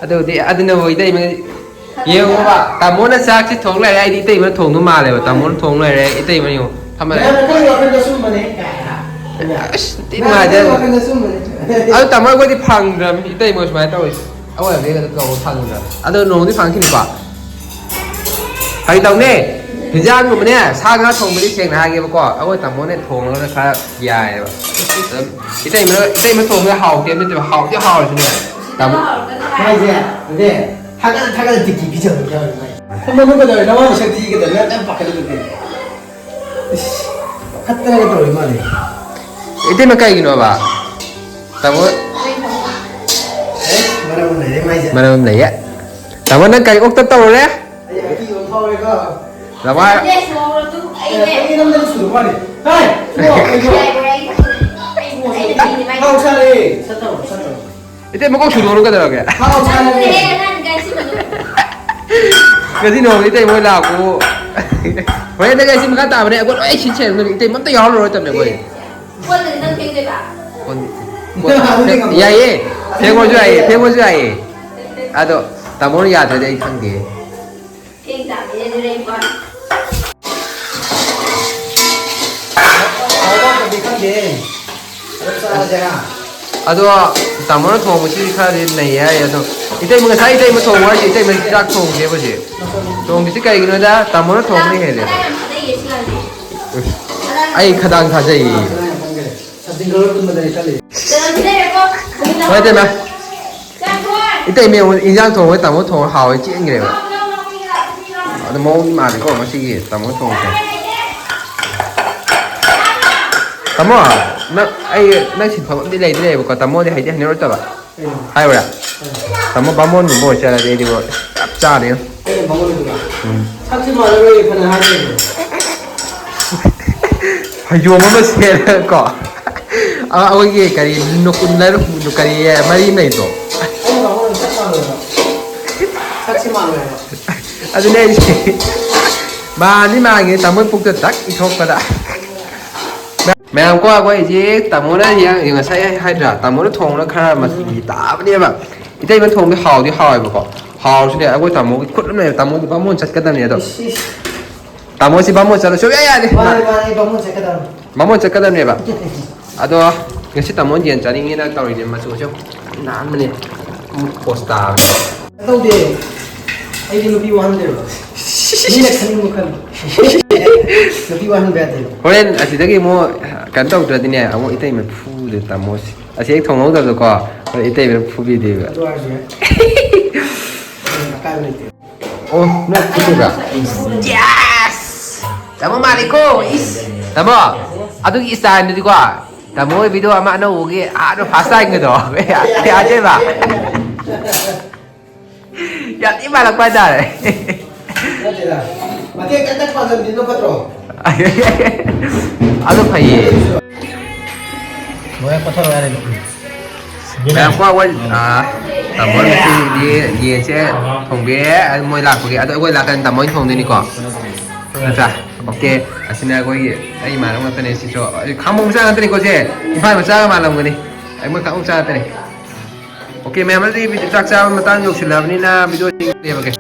ꯑꯗꯨꯕꯨꯗꯤ, ꯑꯗꯨꯅꯕꯨ ꯏꯇꯩꯃ ꯌꯦꯡꯉꯣꯕ, ꯇꯥꯃꯣꯅ ꯆꯥꯛꯁꯤ ꯊꯣꯡ ꯂꯩꯔꯦ, ꯑꯩꯗꯤ ꯏꯇꯩꯃꯅ ꯊꯣꯡꯗꯧ ꯃꯥꯜꯂꯦꯕ꯫ ꯇꯥꯃꯣꯅ ꯊꯣꯡ ꯂꯩꯔꯦ, ꯏꯇꯩꯃ ꯌꯦꯡꯉꯣ꯫ ꯐꯝꯃ ꯂꯩ꯫ ꯃꯌꯥꯝ ꯑꯩꯈꯣꯏꯒꯤ ꯋꯥꯈꯜꯗ ꯑꯆꯨꯝꯕꯅꯦ ꯀꯥꯏꯅ꯫ ꯑꯁ, ꯊꯤ ꯃꯌꯥꯝ ꯅꯨꯡꯉꯥꯏꯖꯔꯦ꯫ ꯑꯩꯈꯣꯏꯒꯤ ꯋꯥꯈꯜꯗ ꯑꯆꯨꯝꯕꯅꯦ꯫ ꯑꯗꯨ ꯇꯥꯃꯣ ꯑꯩꯈꯣꯏꯗꯤ ꯐꯪꯗ꯭ꯔꯕꯅꯤ, ꯏꯇꯩꯃ ꯁꯨꯃꯥꯏꯅ ꯇꯧꯔꯤꯁꯦ꯫ ꯑꯩꯈꯣꯏ ꯑꯕꯦꯒꯗ ꯀꯧꯕ ꯐꯪꯗ꯭ꯔꯕ꯫ ꯑꯗꯣ ꯅꯣꯡꯃꯗꯤ ꯐꯪꯉꯛꯈꯤꯅꯤꯀꯣ꯫ ꯐꯥꯒꯤ ꯇꯧꯅꯦ꯫ ꯍꯤꯟꯖꯥꯡꯒꯨꯝꯕꯅꯦ, ꯁꯥ ꯉꯥ ꯊꯣꯡꯕꯗꯤ ꯁꯦꯡꯅ ꯍꯥꯏꯒꯦꯕꯀꯣ, ꯑꯩꯈꯣꯏ ꯇꯥꯃꯣꯅ ꯊꯣꯡꯉꯒꯅ ꯈꯔ ꯌꯥꯏꯑꯕ꯫ ꯑꯗꯨꯝ ꯏꯇꯩꯃ, ꯏꯇꯩꯃ ꯊꯣꯡꯕꯗ ꯍꯥꯎꯇꯦ ꯅꯠꯇꯦꯕ, ꯍꯥꯎꯗꯤ ꯍꯥꯎꯔꯁꯨꯅꯦ꯫ ꯇꯥꯃꯣ꯫ ꯃꯥꯏꯁꯦ, ꯑꯗꯨꯗꯤ ꯊꯥꯒꯠ ꯊꯥꯒꯠꯂ ꯇꯤꯛꯀꯤ ꯄꯤꯖꯕ ꯌꯥꯎꯔꯤ ꯃꯥꯏ꯫ ꯃꯃꯥ ꯀꯩꯗꯧꯔꯦ? ꯅꯃꯥ ꯃꯁꯛ ꯊꯤ ꯀꯩꯗꯧꯔꯦ? ꯅꯪ ꯌꯥꯝ ꯄꯥꯈꯠꯂꯤꯗꯨꯗꯤ꯫ ꯏꯁ, ꯈꯠꯇꯅꯒ ꯇꯧꯔꯤ ꯃꯥꯜꯂꯦ꯫ ꯏꯇꯩꯃ ꯀꯩꯒꯤꯅꯣꯕ? ꯇꯥꯃꯣ꯫ ꯑꯦ, ꯃꯔꯝ ꯑꯃ ꯂꯩꯔꯦ ꯃꯥꯏꯁꯦ꯫ ꯃꯔꯝ ꯑꯃ ꯂꯩꯌꯦ꯫ ꯇꯥꯃꯣ, ꯅꯪ ꯀꯔꯤ ꯑꯣꯛꯇ ꯇꯧꯔꯨꯔꯦ? ꯑꯩ ꯑꯀꯤꯕ ꯑꯃ ꯐꯥꯎꯔꯦꯀꯣ꯫ ꯇꯥꯃꯣ꯫ ꯑꯦ, ꯐꯩꯌꯦ, ꯅꯝꯗꯅ ꯁꯨꯗꯧ ꯃꯥꯜꯂꯦ꯫ ꯍꯥꯏ, ꯁꯨꯔꯣ, ꯀꯩꯅꯣ? ꯊꯥꯎ ꯁꯥꯔꯦ꯫ ꯁꯠ ꯇꯧꯔꯣ, ꯁꯠ ꯇꯧꯔꯣ꯫ ꯏꯇꯩ ꯃꯀꯣꯛ ꯁꯨꯗꯣꯛꯎꯔꯣ ꯀꯩꯗꯧꯔꯒꯦ? ꯊꯥꯎ ꯁꯥꯔꯦ꯫ ꯉꯁꯤ ꯅꯣꯡꯃꯗꯤ ꯏꯇꯩ ꯃꯣꯏ ꯂꯥꯛꯄꯕꯨ꯫ ꯍꯣꯔꯦꯟꯗꯒꯤ ꯑꯩ ꯁꯤ ꯃꯈꯥ ꯇꯥꯕꯅꯦ ꯑꯩꯈꯣꯏ ꯂꯣꯏ ꯁꯤꯠ ꯁꯦꯡꯗꯣꯏꯅꯤ꯫ ꯏꯇꯩ ꯑꯝꯇ ꯌꯥꯎꯍꯜꯂꯔꯣꯏꯗꯕꯅꯦ ꯑꯩꯈꯣꯏ꯫ ꯀꯣꯟꯗꯗꯤ ꯅꯪ ꯐꯦꯡꯗꯣꯏꯕ? ꯀꯣꯟ-, ꯀꯣꯟ-, ꯑꯗꯨꯗꯤ ꯉꯝꯃꯣꯏ꯫ ꯌꯥꯏꯌꯦ꯫ ꯐꯦꯡꯉꯣꯁꯨ ꯌꯥꯏꯌꯦ, ꯐꯦꯡꯉꯣꯁꯨ ꯌꯥꯏꯌꯦ꯫ ꯑꯗꯣ ꯇꯥꯃꯣꯅ ꯌꯥꯗ꯭ꯔꯗꯤ ꯑꯩ ꯈꯪꯗꯦ꯫ ꯐꯦꯡ ꯇꯥꯕꯅꯤꯅꯦ ꯑꯗꯨꯗꯤ ꯑꯩ ꯀꯣꯟ꯫ ꯍꯥꯎꯕ ꯍꯥꯎꯇꯕꯗꯤ ꯈꯪꯗꯦ꯫ ꯑꯗꯨꯝ ꯆꯥꯔꯁꯦ ꯍꯥ꯫ ꯑꯗꯣ ꯇꯥꯃꯣꯅ ꯊꯣꯡꯕꯁꯤꯗꯤ ꯈꯔꯗꯤ ꯅꯩ ꯍꯥꯏ꯫ ꯑꯗꯣ ꯏꯇꯩꯃ, ꯉꯁꯥꯏ ꯏꯇꯩꯃ ꯊꯣꯡꯕ ꯍꯥꯏꯁꯦ ꯏꯇꯩꯃ ꯆꯥꯛ ꯊꯣꯡꯗꯦꯕ ꯍꯧꯖꯤꯛ꯫ ꯊꯣꯡꯗ꯭ꯔꯤꯁꯤ ꯀꯩꯒꯤꯅꯣꯗ ꯇꯥꯃꯣꯅ ꯊꯣꯡꯕꯅ ꯍꯦꯜꯂꯦꯕ꯫ ꯈꯗꯥꯡ ꯌꯥꯝ ꯊꯥꯗꯩꯌꯦ ꯁꯤ ꯑꯉꯥꯡꯁꯦ꯫ ꯑꯁ, ꯑꯩ ꯈꯗꯥꯡ ꯊꯥꯖꯩꯌꯦ꯫ ꯁꯥꯇꯤꯟ ꯈꯔ ꯄꯨꯟꯕꯗꯅꯤ ꯆꯠꯂꯤ꯫ ꯀꯩꯅꯣ ꯁꯤꯗ ꯂꯩꯔꯦꯀꯣ꯫ ꯍꯣꯏ, ꯏꯇꯩꯃ꯫ ꯏꯇꯩꯃ ꯌꯦꯡꯉꯨ, ꯏꯟꯖꯥꯡ ꯊꯣꯡꯕ ꯇꯥꯃꯣ ꯊꯣꯡꯕ ꯍꯥꯎꯋꯦ ꯆꯦꯟꯈ꯭ꯔꯦꯕ꯫ ꯑꯗꯣ ꯃꯑꯣꯡꯗꯤ ꯃꯥꯜꯂꯤꯀꯣ ꯉꯁꯤꯒꯤ ꯇꯥꯃꯣ ꯊꯣꯡꯕꯁꯦ꯫ ꯇꯥꯃꯣ, ꯅꯪ, ꯑꯩ, ꯅꯪ ꯁꯤꯟꯐꯝ ꯑꯃꯗꯤ ꯂꯩꯗꯤ ꯂꯩꯌꯦꯕꯀꯣ, ꯇꯥꯃꯣꯗꯤ ꯍꯩꯗꯤ ꯍꯩꯅꯔꯣꯏꯗꯕ꯫ ꯀꯩꯅꯣ? ꯍꯥꯏꯌꯨꯔꯥ? ꯑꯥ꯫ ꯇꯥꯃꯣ ꯕꯥꯃꯣꯟꯒꯨꯝꯕ ꯑꯣꯏꯔꯁꯨ ꯌꯥꯔꯗꯤ ꯑꯩꯗꯤꯀꯣ ꯆꯞ ꯆꯥꯔꯦ꯫ ꯑꯩꯅ ꯕꯥꯃꯣꯟ ꯑꯣꯏꯗꯣꯏꯕ? ꯎꯝ꯫ ꯁꯛꯁꯤ ꯃꯥꯟꯅꯔꯣꯏ ꯐꯅ ꯍꯥꯏꯔꯒꯁꯨ꯫ ꯐꯩꯖꯣꯝ ꯑꯃ ꯁꯦꯠꯂꯒꯀꯣ꯫ ꯑ, ꯑꯩꯈꯣꯏꯒꯤ ꯀꯔꯤ ꯅꯨꯀꯨꯟ ꯍꯥꯏꯕ꯭ꯔꯥ? ꯀꯔꯤ ꯃꯔꯤ ꯑꯃ ꯂꯩꯕꯗꯣ? ꯑꯩꯅ ꯕꯥꯃꯣꯟ ꯑꯣꯏꯅ ꯆꯞ ꯃꯥꯟꯅꯔꯣꯏꯕ꯫ ꯁꯛꯁꯤ ꯃꯥꯟꯅꯔꯣꯏꯕ꯫ ꯑꯗꯨꯅꯦ ꯑꯩꯁꯦ꯫ ꯃꯥꯟꯗꯤ ꯃꯥꯟꯒꯦ ꯇꯥꯃꯣ ꯄꯨꯛꯇ ꯇꯛ ꯏꯊꯣꯛꯄꯗ꯫ ꯃꯌꯥꯝ ꯀꯣ ꯑꯩꯈꯣꯏꯁꯤ ꯇꯥꯃꯣꯅ ꯌꯦꯡ-, ꯉꯁꯥꯏ ꯑꯩ ꯍꯥꯏꯗ꯭ꯔꯥ? ꯇꯥꯃꯣꯅ ꯊꯣꯡꯕꯅ ꯈꯔ ꯃꯆꯤ ꯇꯥꯕꯅꯦꯕ꯫ ꯏꯇꯩꯃ ꯊꯣꯡꯕꯗꯤ ꯍꯥꯎꯗꯤ ꯍꯥꯎꯋꯦꯕꯀꯣ꯫ ꯍꯥꯎꯔꯁꯨꯅꯦ ꯑꯩꯈꯣꯏ ꯇꯥꯃꯣꯒꯤ ꯈꯨꯠ ꯑꯃ ꯂꯩꯌꯦ꯫ ꯇꯥꯃꯣꯗꯤ ꯕꯥꯃꯣꯟ ꯆꯠꯀꯗꯕꯅꯦ ꯑꯗꯣ꯫ ꯏꯁ, ꯏꯁ꯫ ꯇꯥꯃꯣꯁꯤ ꯕꯥꯃꯣꯟ ꯆꯠꯂ ꯁꯨꯡꯌꯥ ꯌꯥꯗꯦ꯫ ꯃꯥꯅꯦ, ꯃꯥꯅꯦ, ꯕꯥꯃꯣꯟ ꯆꯠꯀꯗꯕꯅꯤ꯫ ꯕꯥꯃꯣꯟ ꯆꯠꯀꯗꯕꯅꯦꯕ꯫ ꯑꯗꯣ ꯉꯁꯤ ꯇꯥꯃꯣꯅ ꯌꯦꯟ ꯆꯥꯅꯤꯡꯉꯦꯅ ꯇꯧꯔꯤꯅꯦ꯫ ꯃꯆꯨꯁꯦ ꯌꯥꯝ ꯅꯥꯟꯕꯅꯦ꯫ ꯄꯣꯁ ꯇꯥꯕꯅꯦ꯫ ꯇꯧꯗꯦ꯫ ꯑꯩꯗꯤ ꯅꯨꯄꯤ ꯋꯥꯍꯟꯗꯦꯕ꯫ ꯃꯤꯅ ꯈꯟꯅꯤꯡꯕ ꯈꯜꯂꯣ꯫ ꯅꯨꯄꯤ ꯋꯥꯍꯟꯕ ꯌꯥꯗꯦꯕ꯫ ꯍꯣꯔꯦꯟ ꯑꯁꯤꯗꯒꯤ ꯑꯃꯨꯛ ꯀꯩꯅꯣ ꯇꯧꯗ꯭ꯔꯗꯤꯅꯦ, ꯑꯃꯨꯛ ꯏꯇꯩꯃ ꯐꯨꯗꯣꯏ ꯇꯥꯃꯣꯁꯦ꯫ ꯑꯁꯤ ꯍꯦꯛ ꯊꯣꯡꯍꯧꯗꯕꯗꯀꯣ, ꯍꯣꯔꯦꯟ ꯏꯇꯩꯃꯅ ꯐꯨꯕꯤꯗꯣꯏꯕ꯫ ꯑꯗꯨ ꯍꯥꯏꯔꯁꯨ ꯌꯥꯏ꯫ ꯑꯀꯥꯏꯕ ꯂꯩꯇꯦ꯫ ꯑꯣ, ꯅꯣꯏ ꯐꯨꯗꯣꯏꯕ꯭ꯔꯥ? Yes! ꯇꯥꯃꯣ ꯃꯥꯜꯂꯤꯀꯣ, ꯏꯁ꯫ ꯇꯥꯃꯣ, ꯑꯗꯨꯒꯤ ꯏꯁꯇꯥꯏꯜꯗꯨꯗꯤꯀꯣ, ꯇꯥꯃꯣ ꯍꯣꯏ ꯚꯤꯗꯤꯑꯣ ꯑꯃ ꯑꯅꯧꯕꯒꯤ ꯑꯍꯥꯟꯕ ꯐꯥꯔꯁ ꯇꯥꯏꯝꯒꯤꯗꯣ꯫ ꯌꯥꯗꯦꯕ꯫ ꯌꯥꯝ ꯊꯤ ꯃꯥꯜꯂꯛꯄ ꯍꯥꯏꯇꯥꯔꯦ꯫ ꯅꯠꯇꯦꯗ꯫ ꯃꯇꯦꯛ ꯈꯤꯇꯪ ꯄꯥꯟꯁꯤꯟꯕꯤꯕꯅ ꯐꯠꯇ꯭ꯔꯣ? ꯑꯗꯨ ꯐꯩꯌꯦ꯫ ꯂꯣꯏꯔꯦ, ꯀꯣꯠꯊꯔꯣ ꯌꯥꯔꯦ ꯑꯗꯨꯝ꯫ ꯃꯌꯥꯝ ꯀꯣ, ꯑꯩꯈꯣꯏ, ꯑꯥ, ꯇꯥꯃꯣ ꯉꯁꯤꯗꯤ ꯌꯦꯟꯁꯦ ꯊꯣꯡꯕꯤꯔꯦ, ꯑꯗꯨ ꯃꯣꯏ ꯂꯥꯛꯄꯒꯤ꯫ ꯑꯗꯣ ꯑꯩꯈꯣꯏ ꯂꯥꯛꯀꯥꯟꯗ ꯇꯥꯃꯣ ꯍꯣꯏꯅ ꯊꯣꯡꯗꯣꯏꯅꯤꯀꯣ꯫ ꯅꯠꯇ꯭ꯔꯥ? ꯑꯣꯀꯦ, ꯑꯁꯤꯅ ꯑꯩꯈꯣꯏꯒꯤ, ꯑꯩ ꯏꯃꯥꯟꯅꯕ ꯉꯥꯛꯇꯅꯦ ꯁꯤꯁꯨ꯫ ꯑꯩ ꯈꯥꯡꯕꯣꯛ ꯃꯆꯥ ꯉꯥꯛꯇꯅꯤꯀꯣ ꯁꯦ꯫ ꯏꯝꯐꯥꯜ ꯃꯆꯥꯒ ꯃꯥꯜꯂꯝꯒꯅꯤ꯫ ꯑꯩ ꯃꯣꯏ ꯈꯥꯡꯕꯣꯛ ꯃꯆꯥ ꯉꯥꯛꯇꯅꯦ꯫ ꯑꯣꯀꯦ, ꯃꯌꯥꯝ, ꯑꯗꯨꯗꯤ ꯆꯥꯛ ꯆꯥꯕ ꯃꯇꯥꯡ ꯌꯧꯁꯤꯜꯂꯛꯑꯕꯅꯤꯅ ꯚꯤꯗꯤꯑꯣꯁꯤ ꯂꯦꯞꯄꯒꯦ꯫